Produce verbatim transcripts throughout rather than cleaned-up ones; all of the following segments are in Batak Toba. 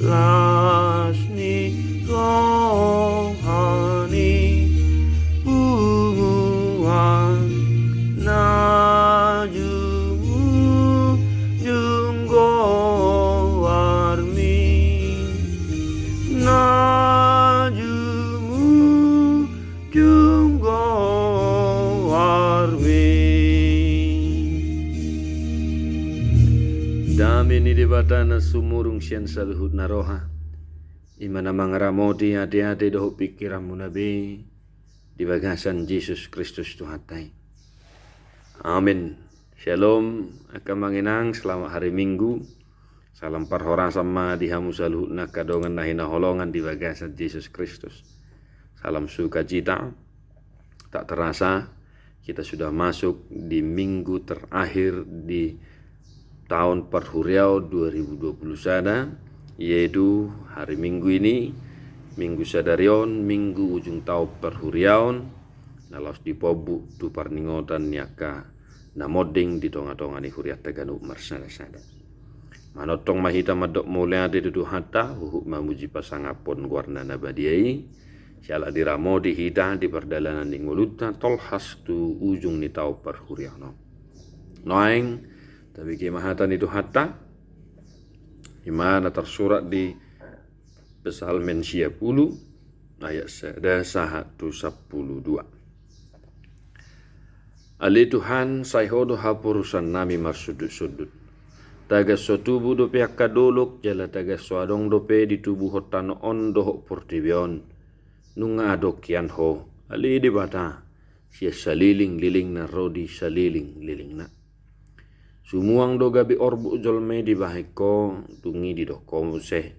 Las ni roha ni punguan na jumujung goarmi, na jumujung goarmi. Dame ni Debata na sumurung sian saluhutna roha, i ma na mangaramoti ateate dohot pingkiranmuna be di bagasan Jesus Kristus Tuhanta i. Amen. Shalom, angka amang inang, selamat hari Minggu. Salam parhorasan ma di hamu saluhutna angka dongan na hinaholongan di bagasan Jesus Kristus. Salam sukacita. Tak terasa, kita sudah masuk di minggu terakhir di taon parhuriaon dua ribu dua puluh sada, yaitu hari Minggu ini, Minggu sadari on, Minggu ujung taon parhuriaon, na laos dipombuk tu parningotan ni angka na monding di tongatonga ni hurianta ganup marsadasada. Manongtong ma hita mandok mauliate tu Tuhanta, huhut mamuji pasangaphon goarna na badia i, siala diramoti hita di pardalanan ni ngolunta tolhas tu ujung ni taon parhuriaon on. Nuaeng, tabege ma hata ni Tuhanta, i ma na tarsurat di Psalmen sia pulu, ayat sada sahat tu sampulu dua. Ale Tuhan, sai Ho do haporusannami marsundutsundut. Tagan so tubu dope angka dolok, jala tagan so adong dope ditubuhon tano on dohot portibi on, nunga adong hian Ho, ale Debata, sian salelenglelengna ro di salelenglelengna. Sumuang do gabe orbuk jolma i dibahen Ho, dung i didok Ho muse: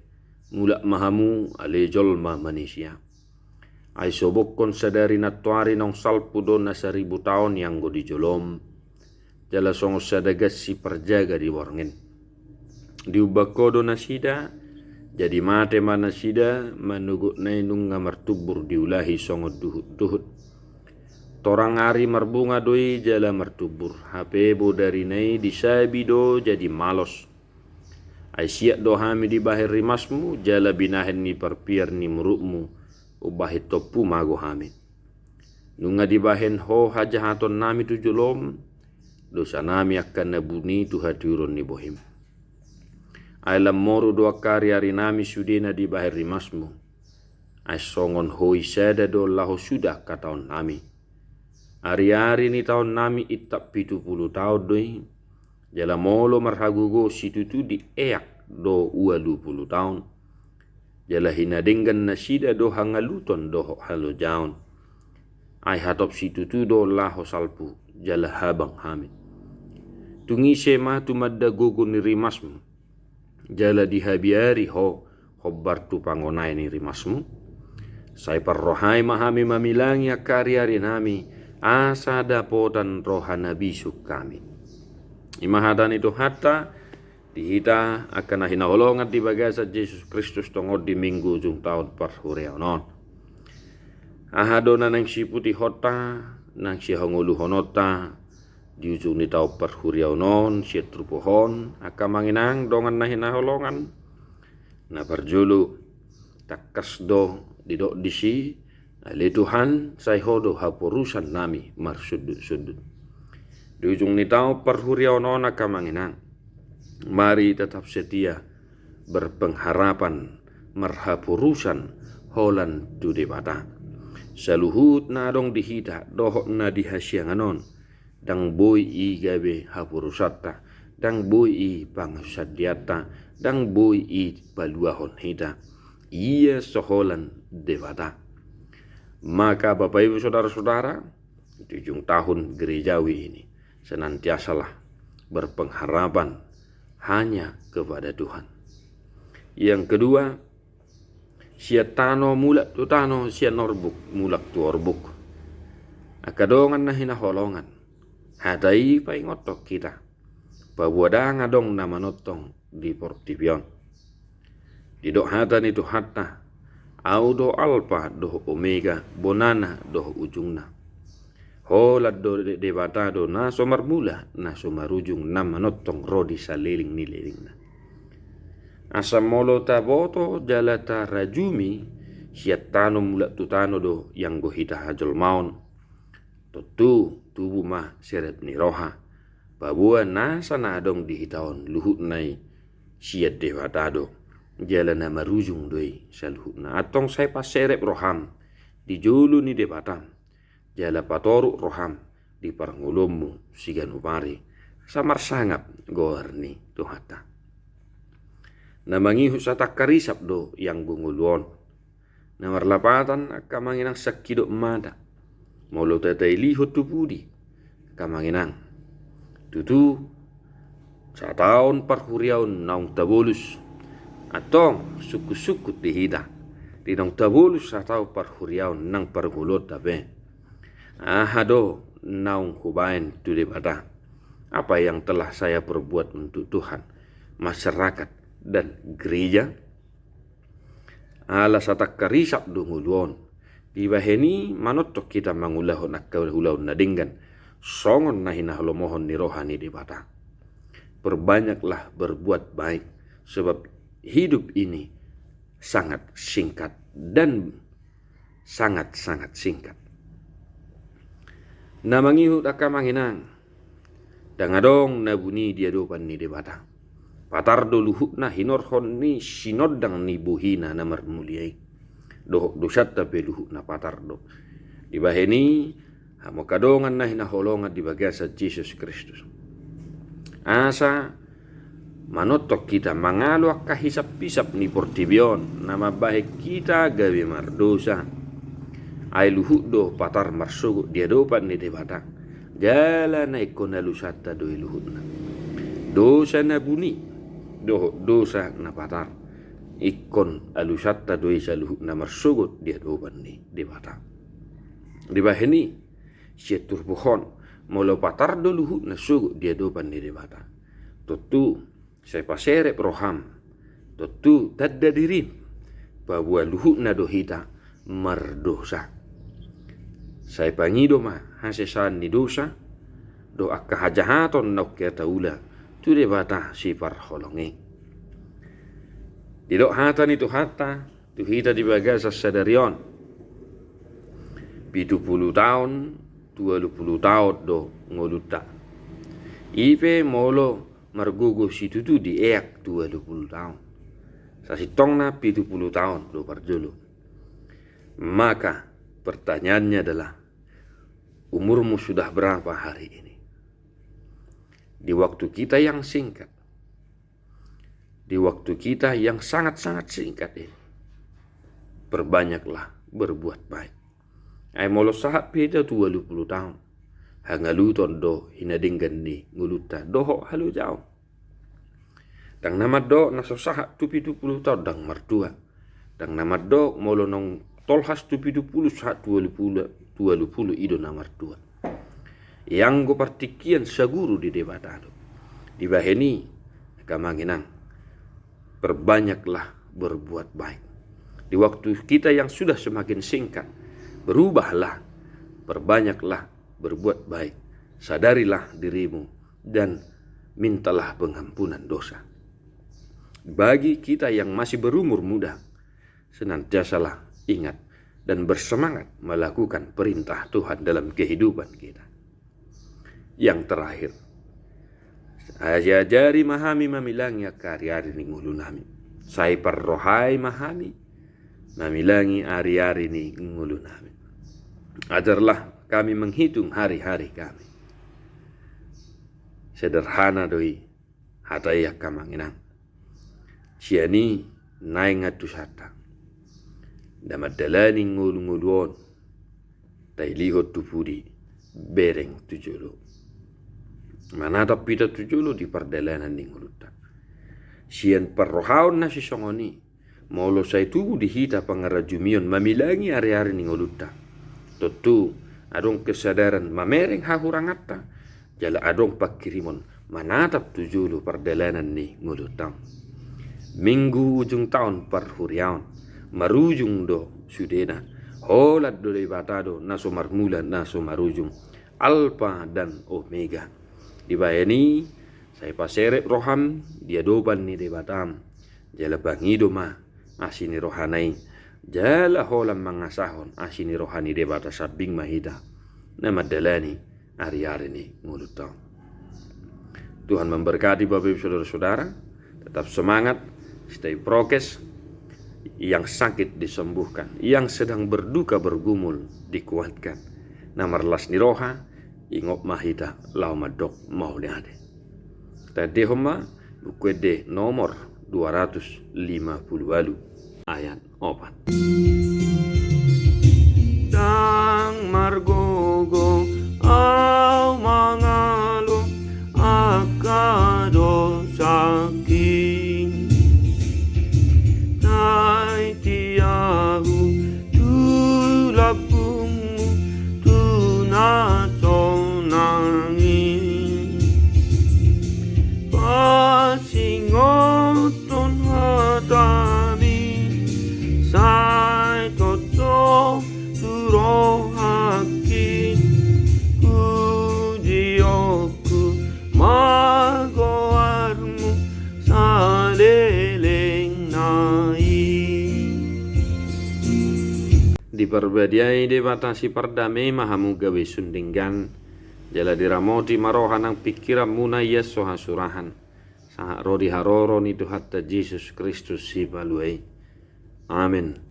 Mulak ma hamu, ale jolma manisia. Ai sobokhon sadari nantoari naung salpu do na saribu taon i anggo di jolom, jala songon sada gansi parjaga di borngin. Diumbahen Ho do nasida, jadi mate ma nasida, manogotna i nunga martumbur diulahi songon duhutduhut. Torang ari marbunga do i jala martumbur, hape bodarina i disabi do jadi malos. Ai siat do hami dibahen rimasmu, jala binahen ni parpiar ni murukmu, umbahen tompu mago hami. Nunga dibahen Ho hajahatonnami tu jolom, dosanami angka na buni tu hatiuron ni bohim. Ai lam moru do angka ariarinami sude na dibahen rimasmu. Ai songon Ho i sada do laho suda angka taonnami. Ariari ni taonnami intap pitu pulu taon do i, jala molo marhagogoon situtu dieak do ualu pulu taon. Jala hinadenggan nasida do hangaluton dohot halojaon. Ai hatop situtu do laho salpu, jala habang hami. Tung ise ma tumanda gogo ni rimasmu, jala dihabiari Ho hombar tu pangonai ni rimasmu? Sai parrohai ma hami mamilangi angka ariarinami, asa dapotan roha na bisuk hami. I ma hata ni Tuhanta, di hita angka na hinaholongan di bagasan Jesus Kristus tongon di Minggu ujung taon parhuriaon on. Aha do na naeng siputihonta, naeng sihangoluhononta, di ujung ni taon parhuriaon on, sian turpuk on, angka amang inang dongan na hinaholongan? Na parjolo, tangkas do didok disi, ale Tuhan, sai Ho do haporusannami marsundutsundut. Di ujung ni taon parhuriaon on angka amang inang, mari tetap setia, berpengharapan, marhaporusan, holan tu Debata. Saluhut na adong di hita, dohot na di hasiangan on, ndang boi i gabe haporusanta, ndang boi i pangantusionta, ndang boi i paluahon hita. Ia so holan Debata. Maka Bapak Ibu Saudara-saudara, di ujung tahun gerejawi ini, senantiasalah berpengharapan hanya kepada Tuhan. Yang kedua, sian tano mulak tu tano, sian orbuk mulak tu orbuk. Angka dongan na hinaholongan, hata i paingothon hita, paboa ndang adong na manongtong di portibi on. Didok hata ni Tuhanta, Au do Alpa dohot Omega, bonana dohot ujungna. Holan do De-, Debata do na so marmula, na so marujung, na manongtong ro di saleleng ni lelengna. Asa molo taboto jala tarajumi sian tano mulak tu tano do ianggo hita hajolmaon, tontu tubu ma serep ni roha, paboa nasa na adong di hita on luhutna i sian Debata do, jala na marujung do i saluhutna. Antong sai paserep roham di jolo ni Debata, jala patoruk roham di parngoluonmu siganup ari, asa marsangap goar ni Tuhanta. Na mangihut satangkar isap do ianggo ngolu on. Na marlapatan angka amang inang sangkidop mata, molo tatailihon tu pudi, angka amang inang, tutu sataon parhuriaon naung tabolus. Antong sungkun-sungkun di hita, di naung tabolus sataon parhuriaon nang parngoluonta pe, aha do naung hubaen tu Debata? Apa yang telah saya perbuat untuk Tuhan, masyarakat, dan gereja? Ala satangkar isap do ngolu on. Dibahen i manongtong hita mangulahon angka ulaon na denggan, songon na hinalomohon ni roha ni Debata. Perbanyaklah berbuat baik, sebab hidup ini sangat singkat dan sangat-sangat singkat. Na mangihut angka amang inang, ndang adong na buni di adopan ni Debata. Patar do luhutna hinorhon ni sinondang ni bohina na marmulia i. Dohot dosanta pe luhutna patar do. Dibahen i, hamu angka dongan na hinaholongan di bagasan Jesus Kristus, asa manongtong hita mangalo angka hisap-hisap ni portibi on na mambahen hita gabe mardosa. Ai luhut do patar marsogot di adopan ni Debata, jala na ingkon alusanta do i luhutna. Dosa na buni dohot dosa na patar, ingkon alusanta do i saluhutna marsogot di adopan ni Debata. Dibahen i, sian turpuk on, molo patar do luhutna sogot di adopan ni Debata, tontu sai paserep roham, tontu tanda dirim, paboa luhutna do hita mardosa. Sai pangido ma hasesaan ni dosa dohot angka hajahaton naung hita ula tu Debata siparholong i. Didok hata ni Tuhanta tu hita di bagasan sadari on, pitu pulu taon, tolu pulu taon do ngolunta. I pe molo margogo situtu dieak tolu pulu taon, sasintongna pitu pulu taon do parjolo. Maka pertanyaannya adalah, umurmu sudah berapa hari ini? Di waktu kita yang singkat, di waktu kita yang sangat-sangat singkat ini, perbanyaklah berbuat baik. Ai molo sahat pe hita tolu pulu taon, hangaluton do hinadenggan ni ngolunta dohot halojaon. Ndang na mandok na so sahat tu pitu pulu taon ndang martua. Ndang na mandok molo naung tolhas tu pitu pulu sahat tolu pulu, tolu pulu i do na martua. Ianggo partingkian saguru di Debata do. Dibahen i, angka amang inang, perbanyaklah berbuat baik. Di waktu kita yang sudah semakin singkat, berubahlah, perbanyaklah berbuat baik. Sadarilah dirimu dan mintalah pengampunan dosa. Bagi kita yang masih berumur muda, senantiasalah ingat dan bersemangat melakukan perintah Tuhan dalam kehidupan kita. Yang terakhir, sai ajari ma hami mamilangi angka ariari ni ngolunami. Sai parrohai ma hami mamilangi ariari ni ngolunami. Ajarlah kami menghitung hari-hari kami. Sederhana do i hata i, angka amang inang. Sian i naeng antusanta na mandalani ngolu-ngolu on, tailihon tu pudi, bereng tu jolo. Manatap hita tu jolo di pardalanan ni ngolunta. Sian parrohaon na sisongon i, molo sai tubu di hita pangarajumion mamilangi ariari ni ngolunta, tontu adong kesadaran mamereng hahuranganta, jala adong pangkirimon manatap tu jolo pardalanan ni ngolunta. Minggu ujung taon parhuriaon, marujung do sudena. Holan do Debata do na so marmula na so marujung, Alpa dan Omega. Dibahen i, sai paserep roham di adopan ni Debatam, Jala pangido ma asi ni rohana i, jala holan mangasahon asi ni roha ni Debata sambing ma hita na mandalani ari-ari ni ngolunta on. Tuhan memberkati Bapak Ibu Saudara-saudara, tetap semangat, stay prokes, yang sakit disembuhkan, yang sedang berduka bergumul dikuatkan. Na marlas ni roha, ingot ma hita laho mandok mauliate. Taendehon ma Buku Ende nomor dua ratus lima puluh walu ayat opat. Ndang margogo au mangalo angka dosangki. Taiti au tu lambungmu tu na sonang i. Pasingothon hatami sai toto tu rohangki. Pujionku ma goarmu saleleng na i. Diparbadiai Debata sipardame ma hamu gabe sundenggan, jala diramoti ma roha nang pingkiranmuna ias so hasurahan, sahat ro di haroro ni Tuhanta Jesus Kristus Sipalua i. Amen.